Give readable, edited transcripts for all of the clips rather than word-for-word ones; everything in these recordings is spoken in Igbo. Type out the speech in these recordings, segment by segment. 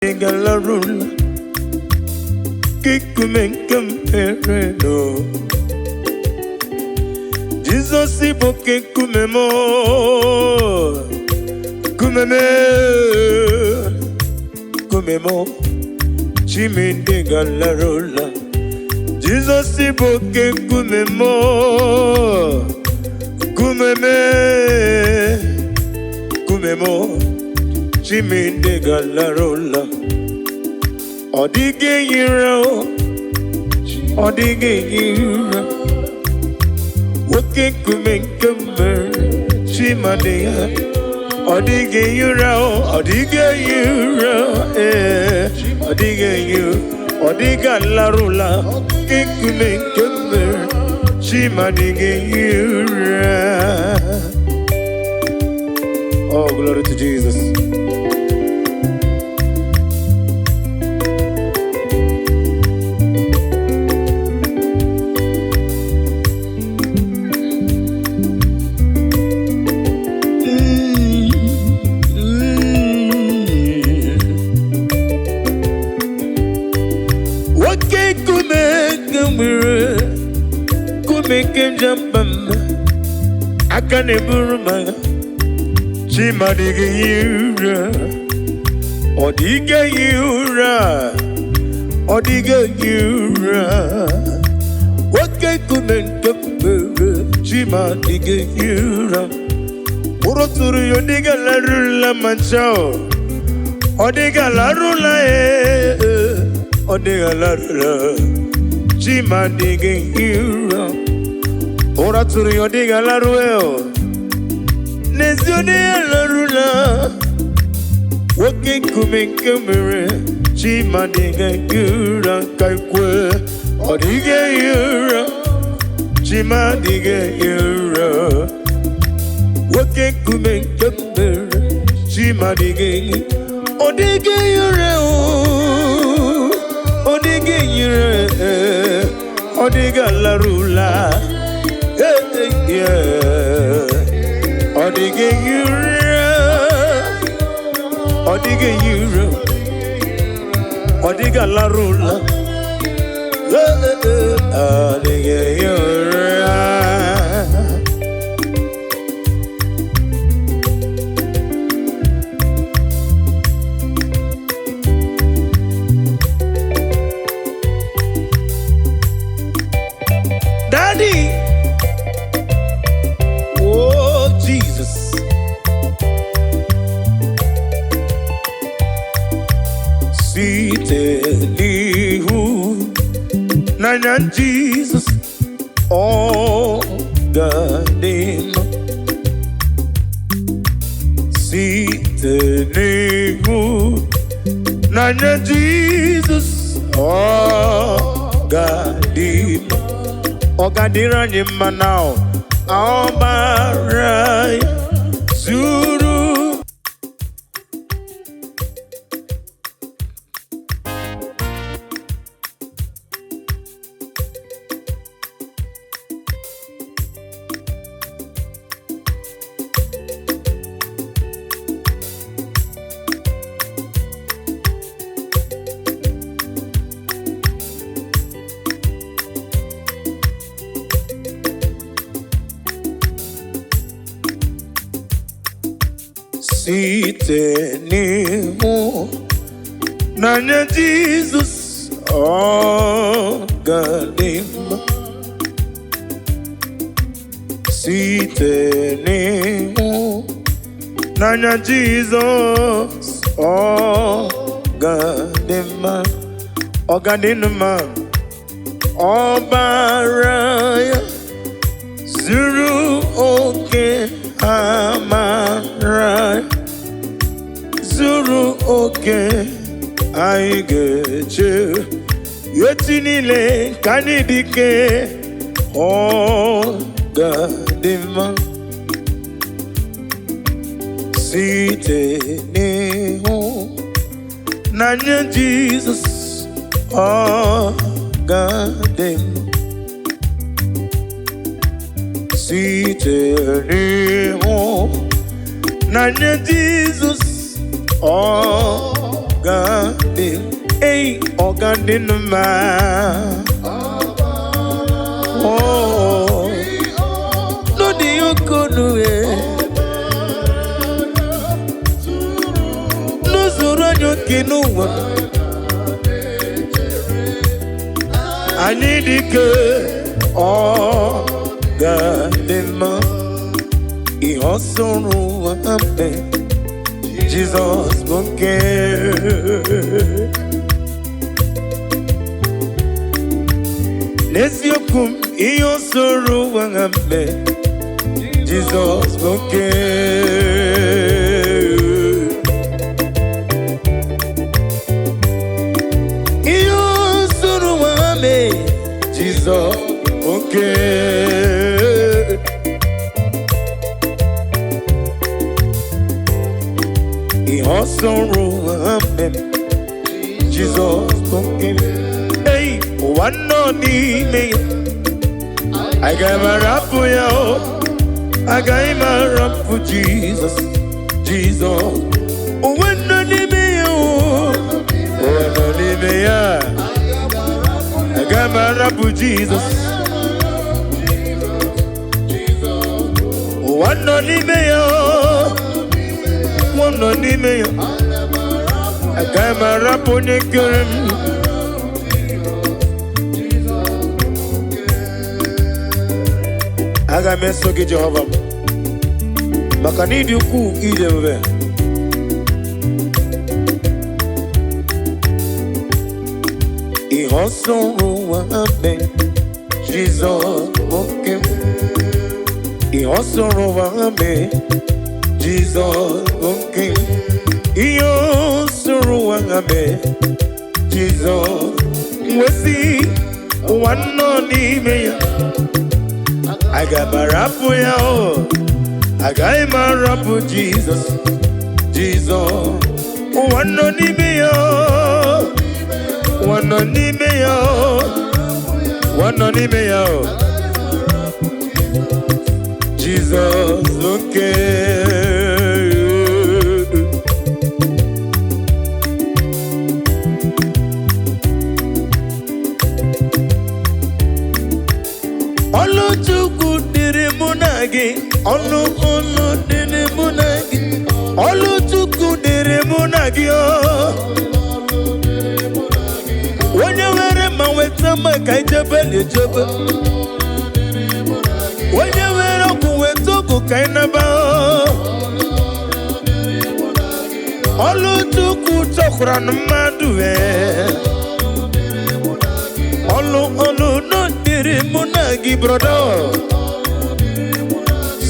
Galarula Kikume nke no Jizọs bụ oke nkume m nkume m nkume m Chimende galarula Jizọs bụ oke nkume m nkume m nkume m Chimende galarula Ọ dịghị ehi ụra, ọ dịghị ehi ụra. Nwoke nkume nke mere Chimadi ya. Ọ dịghị ehi ụra, ọ dịghị ehi ụra, ee, ọ dịghị ehi ụra, ọ dịghị alarụla. Nwoke nkume nke mere Chimadi ehi ụra. Oh, glory to Jesus. Nwoke nkume nke nwere nkume nke njamba m aka na-eburu m agha Chimadịghị ehi ụra, ọ dịghị ehi ụra, ọ dịghị ehi ụra. Nwoke nkume nke mere Chimadịghị ehi ụra. Ụrọ tụrụ ya ọ dịghị alarụla ma ncha o. Ọ dịghị alarụla ee, ọ dịghị alarụla. Chimadịghị ehi ụra. Ụra tụrụ ya ọ dịghị alarụ e o. N'ezie ọ dịghị alarụla. Nwoke nkume nke mere Chimadịghị ehi ụra ka ikwe. Ọ dịghị ehi ụra. Chimadịghị ehi ụra. Nwoke nkume nke mere Chimadịghị ehi. Ọ dịghị ehi ụra o. Ọ dịghị ehi ụra. Ọ dịghị alarụla. Hey, hey, yeah. Ọ dịghị ehi ụra. Ọ dịghị ehi ụra. Ọ dịghị alarụla. Hey, hey, hey. Ọ dịghị ehi ụra. Daddy, oh Jesus. Site n'ihu n'anya Jesus, ọ ga-adị mma. Site n'ihu n'anya Jesus, ọ ga-adị mma. Ọ ga-adịrị anyị mma na ọbara ya zuru. Site n'ihu n'anya Jizọs, ọ ga-adị mma. Site n'ihu n'anya Jizọs, ọ ga-adị mma. Ọ ga-adị mma. Ọbara ya zuru oke, amara zuru oke, anyị ga-eche echi niile ka anyị dike. Ọ ga-adị mma. Site n'ihu n'anya Jizọs, ọ ga-adị mma. Site n'ihu n'anya Jizọs, ọ ga-adị, ei, ọ ga-adị mma. Oh, n'ụdị oke ọnụ e. N'usoro anyị oke n'ụwa. Anyị dike, ọ ga-adị mma. Ihe ọ sọrọ ụwa mee, Jizọs bụ nke. N'eziokwu m, ihe ọ sọrọ ụwa mee, Jizọs bụ nke. Ihe ọ sọrọ ụwa mee, Jizọs bụ nke. Ihe ọ sọrọ ụwa mee, Jizọs bụ nke. Ei, ụwa nọ n'ime ya, agaghị m arapụ ya o, agaghị m arapụ Jizọs, Jizọs. Ụwa nọ n'ime ya o, ụwa nọ n'ime ya, agaghị m arapụ Jizọs. Ụwa nọ n'ime ya o, ụwa nọ n'ime ya, agaghị m arapụ onye kere m. Aga m eso gị Jehova m, maka na ịdị ukwuu, ịdị ebube. Ihe ọ sọrọ ụwa mee, Jizọs bụ nke m. Ihe ọ sọrọ ụwa mee, Jizọs bụ nke m. Ihe ọ sọrọ ụwa mee, Jizọs nwesị ụwa nọ n'ime ya. Aga m arapụ ya o, agaghị m arapụ Jizọs, Jizọs. Ụwa nọ n'ime ya o, ụwa nọ n'ime ya o, ụwa nọ n'ime ya o. Jizọs nke. Ọlụ Chukwu dịrị mụ na gị, ọlụ ọlụ dịrị mụ na gị, ọlụ Chukwu dịrị mụ na gị o. Onye nwere ma nweta mma ka ijebe na-ejebe. Onye nwere ọgwụ nweta ọgwụ ka ị naba o. Ọlụ Chukwu chọkwara na mmadụ ee. Ọlụ ọlụ nọ dịrị mụ na gị brọda.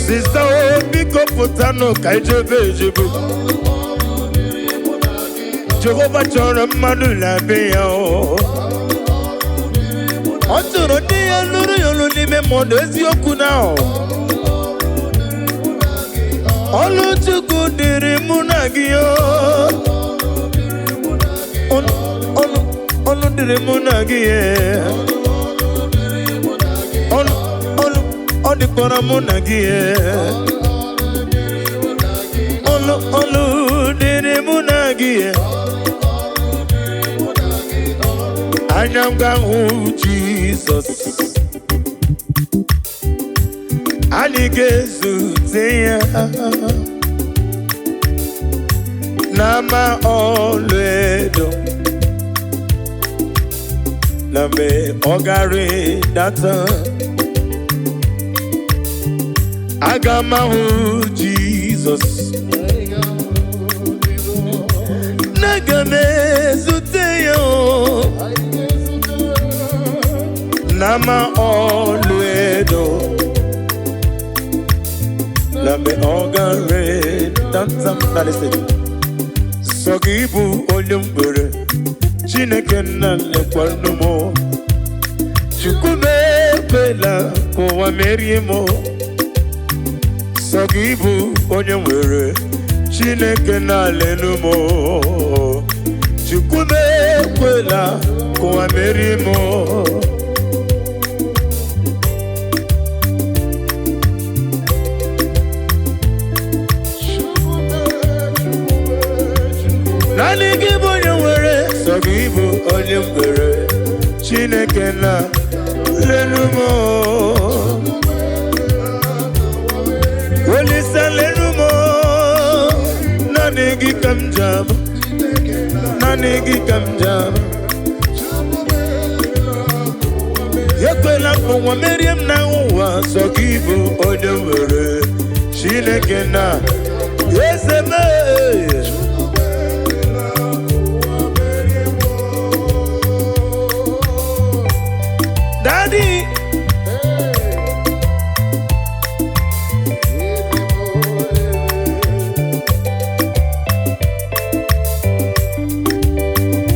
Sista o, biko pụtanụ ka ijebe ejebe. Jehova chọrọ mmadụ na be ya o. Ọ tụrụ ndị ya lụrụ ya olu n'ime mmadụ eziokwu na o. Ọlụ Chukwu dịrị mụ na gị o. Ọlụ ọlụ ọlụ dịrị mụ na gị e. Ọlụ ọlụ ọ dịkwara mụ na gị e. Ọlụ ọlụ dịrị mụ na gị e. Anya m ga-ahụ Jizọs, anyị ga-ezute ya n'ama ọlụedo, na mgbe ọ ga-arịdata. Aga m ahụ Jizọs, na aga m ezute ya o, n'ama ọlụedo, na mgbe ọ ga-arịdata. Na listen. Sọ gị bụ onye mgbere Chineke nna lekwanụ m. Chukwu m ekwela ka ụwa merie m. Sọ gị bụ onye nwere Chineke na-alelu m. Chukwu m ekwela ka ụwa merie m. Naanị gị bụ onye onye nwere. Chineke na lelu m o. Olisa lelu m o. Naanị gị ka m ji ama. Naanị gị ka m ji ama. Ekwela ka ụwa merie m na ụwa, sọ gị bụ onye nwere. Chineke na eze m. Daddy,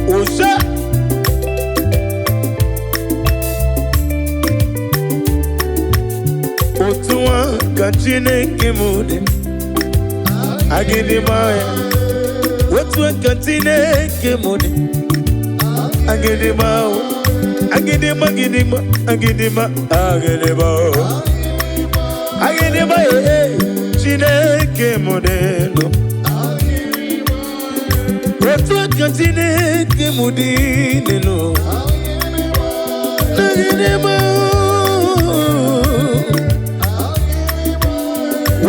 Osa. Otu a ka Chineke m dị, agịdịgba ya. Otu a ka Chineke m dị, agịdịgba o. Agịdịgba, gịdịgba, agịdịgba, agịdịgba o. Agịdịgba e, Chineke m dị elu. Otu a ka Chineke m dị n'elu. Agịdịgba o.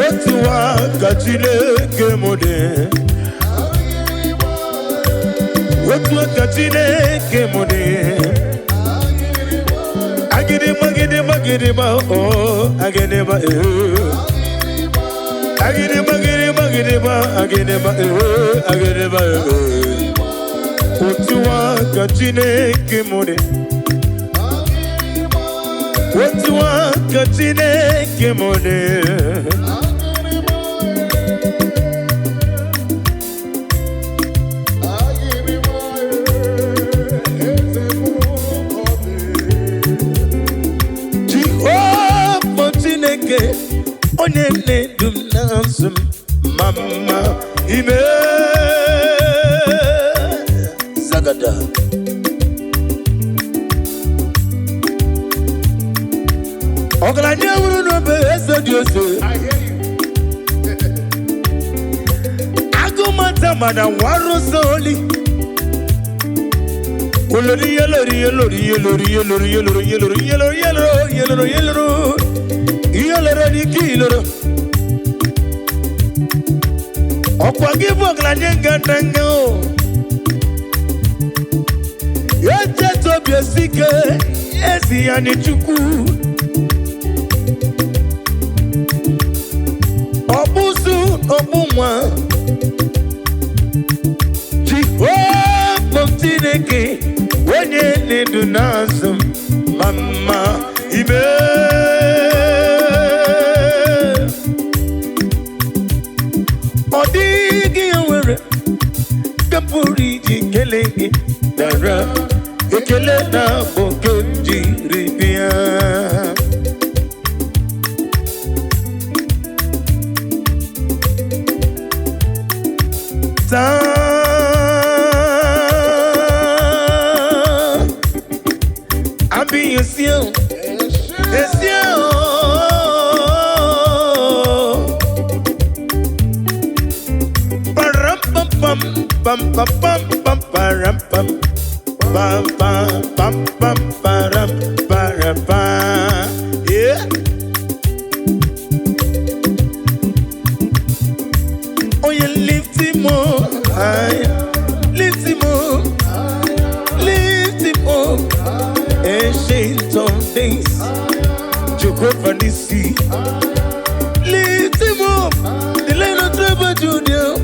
Otu a ka Chineke m dị. Otu a ka Chineke m dị. Agịdịgba, gịdịgba, gịdịgba, oh, agịdịgba, eh. Agịdịgba, gịdịgba, gịdịgba, agịdịgba, eh, agịdịgba, eh. Otu a ka Chineke m dị. Otu a ka Chineke m dị. Jehova Chineke, onye na-edu m na-azụ m, ma mma ime zagada. Ọgaranya wuru n'obe eze dị ose. I hear you. Agụmata mana warụsoli. Olórí yelórí yelórí yelórí yelórí yelórí yelórí yelórí yelórí yelórí yelórí yelórí ní kí yelórí. Ọ̀pọ̀ gị bụ ọgaranya ngandanga o. Eche tobi esike ezi ya ni Chukwu. Ọkpụsụ ọkpụ nwa. Jehova Chineke, onye na-edu n'azụ m, ma mma ime. Ọ dịghị ihe nwere nke m pụrụ iji kelee gị, dara ekele na abụ nke m jiri bịa. Taa, abiyesi o, esi o. Param pam pam pam pam pam pam param pam pam pam pam pam param param pam. Yeah. Oh, you lift him up high, lift him up, lift him up. Ancient of days, Jehovah Nissi. Lift him up, the Lion of tribe of Judah.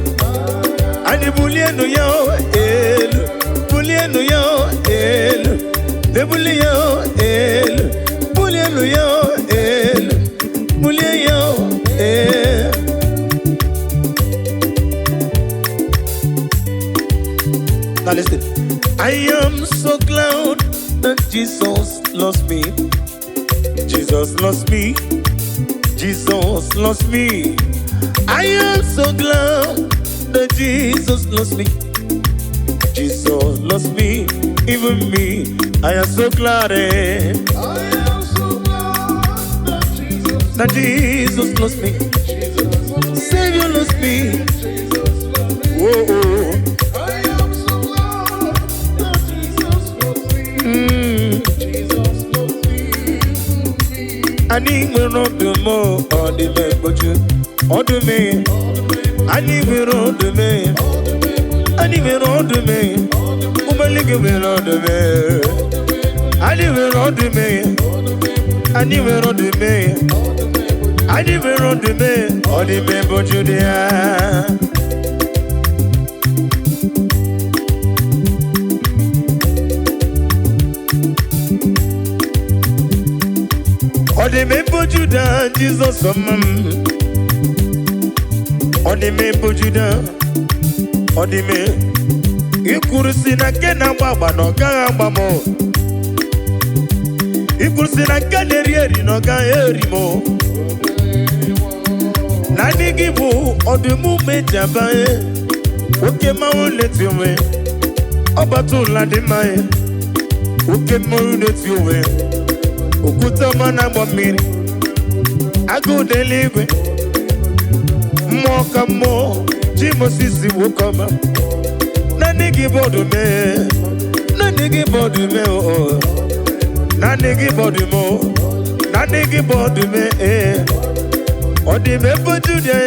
Anyị bulienu ya elu, bulienu ya elu, ebuli ya elu, bulienu ya elu, bulie ya elu. Now listen. I am so glad that Jesus loves me. Jesus loves me. Jesus loves me. I am so glad that Jesus loves me. Jesus loves me, even me. I am so glad, I am so glad that Jesus, that Jesus loves me. Jesus loves me. Savior loves me. Jesus loves me. Oh, oh. I am so glad that Jesus Anyị nwere ọdụm, ọdịm egboju ọdụm. Anyị nwere ọdụm, anyị nwere ọdụm. Ụgbọeluigwe nwere ọdụm. Anyị nwere ọdụm, anyị nwere ọdụm, anyị nwere ọdụm, ọdịm egboju dị ya. Ọdịm ebo Juda, Jizọs ọma m. Ọdịm ebo Juda, ọdịm ikwuru si na nke na-agba agba na ọ gaghị agba m. Ikwuru si na nke na-eri eri na ọ gaghị eri m. Naanị gị bụ ọdụm ume ji abanye oke mmanwụ na-eti onwe ọgbata ụla dị mma. Oke mmanwụ na-eti onwe, okwute ọma na-agbọ mmiri, agụụ dị eluigwe, mmụọ ka mmụọ ji Moses nwoke ọma. Naanị gị bụ ọdụm, naanị gị bụ ọdụm o, naanị gị bụ ọdụm o, naanị gị bụ ọdụm ee. Ọdụm ebo Juda,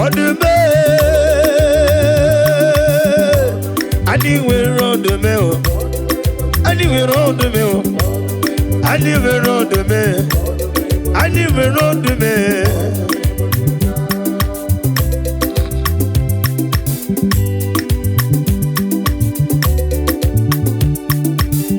ọdụm. Anyị nwere ọdụm o, anyị nwere ọdụm o, anyị nwere ọdụm, anyị nwere ọdụm.